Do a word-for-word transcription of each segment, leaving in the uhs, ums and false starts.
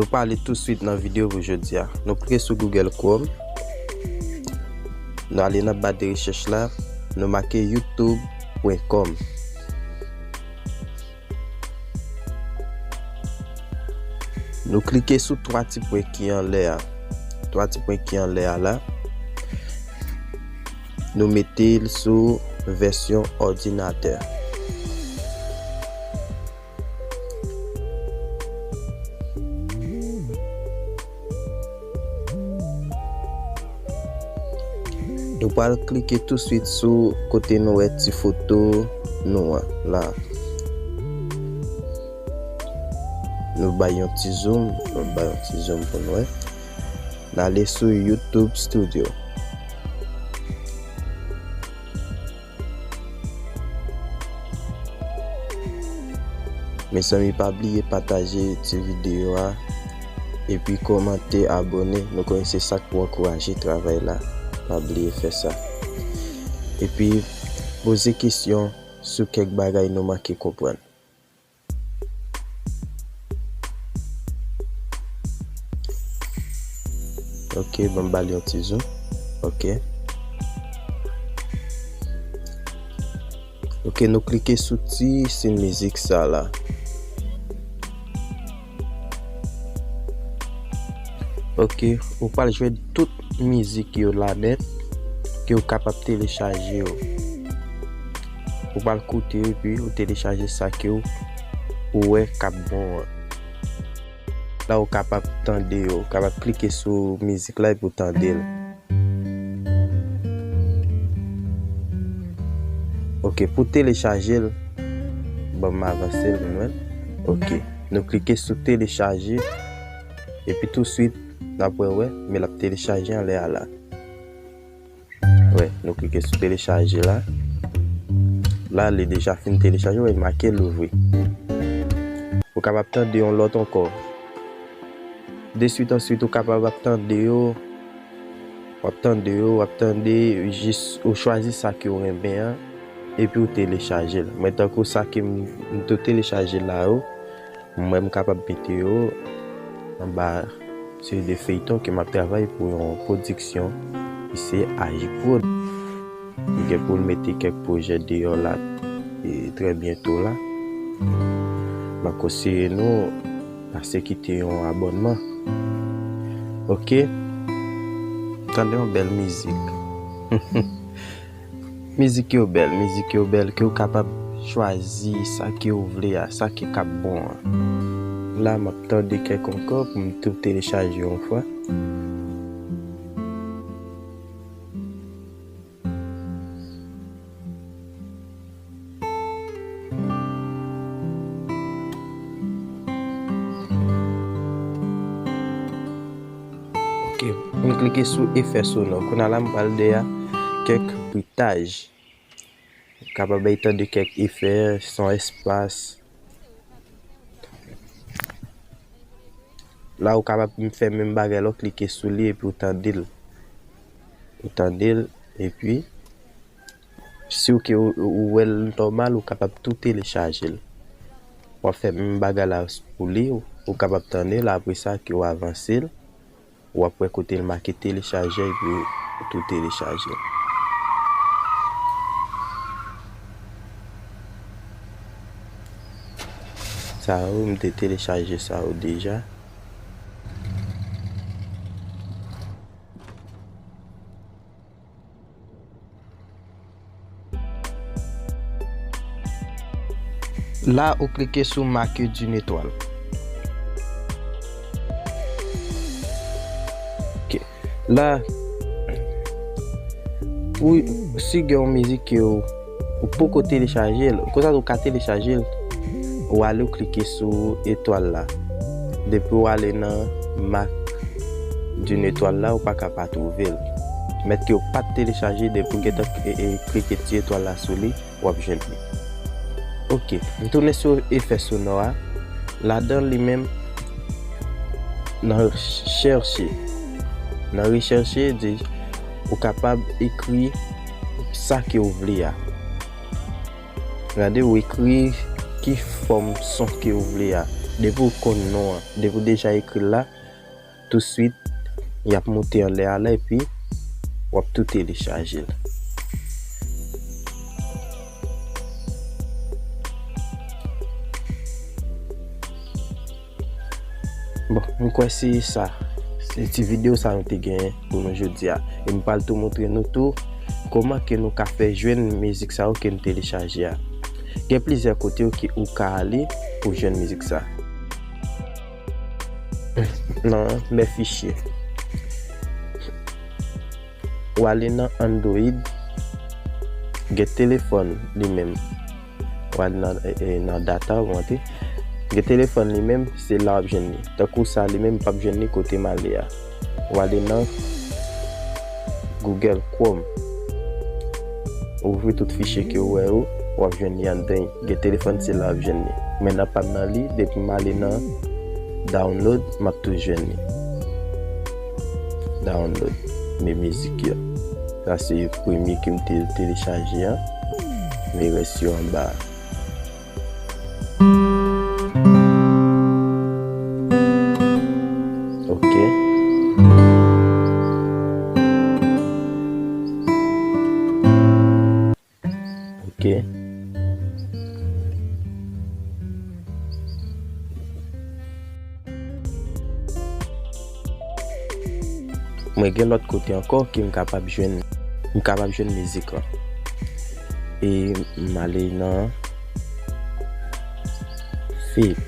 Pale touswit nan videyo pou jodi a. Nou klike sou Google Chrome. Nou ale nan ba de rechèch la. Nou make youtube pwen kòm. Nou klike sou twa ti pwen ki anlè a. Twa ti pwen ki anlè a la. Nou mete l sou vèsyon òdinatè. Nou pral klike touswit sou kote nou wè ti foto nou an la. Nou bay yon ti zoom, nou bay yon ti zoom pou nou wè. N ale sou YouTube Studio. Mezanmi, pa bliye pataje ti videyo a epi kòmante, abòne. Nou konnen se sa k pou ankouraje travay la. Pa bliye fè sa. Epi poze kesyon sou kèk bagay nou manke konprann. Ok, ban m ba l yon ti zoom. Ok. Ok, nou klike sou ti siy mizik sa la. Ok, ou pral jwenn tout mizik yo la nèt ke ou kapab telechaje yo. Ou pral koute yo epi ou telechaje sa ke ou, ou wè k ap bon an. La ou kapab tande yo, ou kapab klike sou mizik la epi ou tande l. Ok, pou telechaje l, ban m avanse l, nou wè l. Ok, nou klike sou telechaje, epi touswit, n ap wè, wè, men l ap telechaje anlè a la. Wè, nou klike sou telechaje la. La, li deja fin telechaje, wè, make louvri. Ou kapab tande yon lòt ankò. Deswit answit, ou kapab ap tande yo. W ap tande yo, w ap tande jis ou chwazi sa ke w renmen an, epi ou telechaje l. Mwen tankou sa ke m, m tou telechaje la yo, mwen m kapab mete yo anba seri de feyton ke m ap travay pou yon pwodiksyon ki se Ajiprod. Li gen pou l mete kèk pwojè deyò la, e, trè byento la. M ap konseye nou pase kite yon abònman. Ok? Tande yon bèl mizik. Mizik yo bèl, mizik yo bèl, ke w kapab chwazi sa ke w vle a, sa ki k ap bon an. La, m ap tande kèk ankò pou m tou telechaje yon fwa. Ok, m klike sou efè sonò. Kounye a la, m pral dèyè kèk britaj. Kapab bay tande kèk efè, son espas. La, ou kapab fè menm bagay la, ou klike sou li epi ou tande l. Ou tande l, epi si w ke ou, ou wè l nòmal, ou kapab tou telechaje l. W ap fè menm bagay la pou li, ou, ou kapab tande l, apre sa ke w avanse l, w ap wè kote l make telechaje epi ou tou telechaje l. Sa yo, m te telechaje sa yo deja. La, ou klike sou make d'une étoile. Ok. La, pou, si gen yon mizik ke ou, ou poko telechaje l, konsa tou ka telechaje l, ou ale ou klike sou etwal la. Depi ou ale nan make d'une étoile la, ou pa ka pa twouve l. Mèt ke ou pa t telechaje, depi ou gentan e, e, klike ti etwal la sou li, w ap jwenn li. Ok, m tounen sou efè sonò a. Ladan li menm, nan chèche. Nan rechèche, di, ou kapab ekri sa ke ou vle a. Gade, ou ekri ki fòm son ke ou vle a. Depi w konn non an, depi w deja ekri l la, touswit, y ap moute anlè a la, epi w ap tou telechaje l. Bon, m kwè se sa. Se ti videyo sa nou te genyen pou nou jodi a. E m pral tou montre nou tou kòman ke nou ka fè jwenn mizik sa yo ke n telechaje a. Gen plizyè kote yo ke ou ka ale pou jwenn mizik sa. Nan mes fichiers. Ou ale nan Android, gen telefòn li menm. Ou ale nan, e, e, nan data, ou antre. Gen telefòn li menm, se la w ap jwenn li. Tankou sa li menm, m p ap jwenn li kote m ale a. Ou ale nan Google Chrome. Ou ouvri tout fichye ke ou wè yo, w ap jwenn li anndan. Gen telefòn, se la w ap jwenn li. Men nan pa m nan li, depi m ale nan download, m ap tou jwenn li. Download, men mizik yo. Sa se premye ke m te telechaje an. Men rès yo anba a. Ok. Ok. Mwen gen lòt kote ankò ke m kapab jwenn, m kapab jwenn mizik lan. E m ale nan Fade.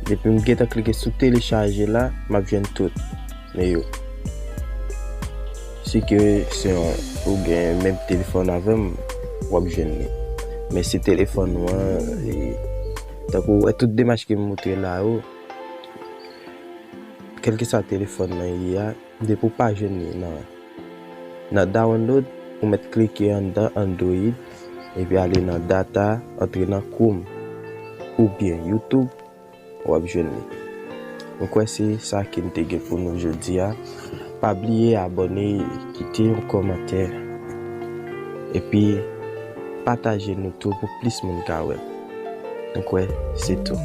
Depi m gentan klike sou telechaje la, m ap jwenn tout. Men yo. Si ke se yon, ou gen menm telefòn avè m, w ap jwenn li. Men si telefòn ou an, e, tankou ou wè tout demach ke m montre la yo, kèlkeswa telefòn nan ye a, depi w pa jwenn li nan, nan download, ou mèt klike anndan Android, epi ale nan data, antre nan Chrome, oubyen YouTube, w ap jwenn li. Mwen kwè se sa ke m te gen pou nou jodi a. Pa bliye abòne, kite yon kòmantè, epi pataje nou tou pou plis moun ka wè. Mwen kwè se tou.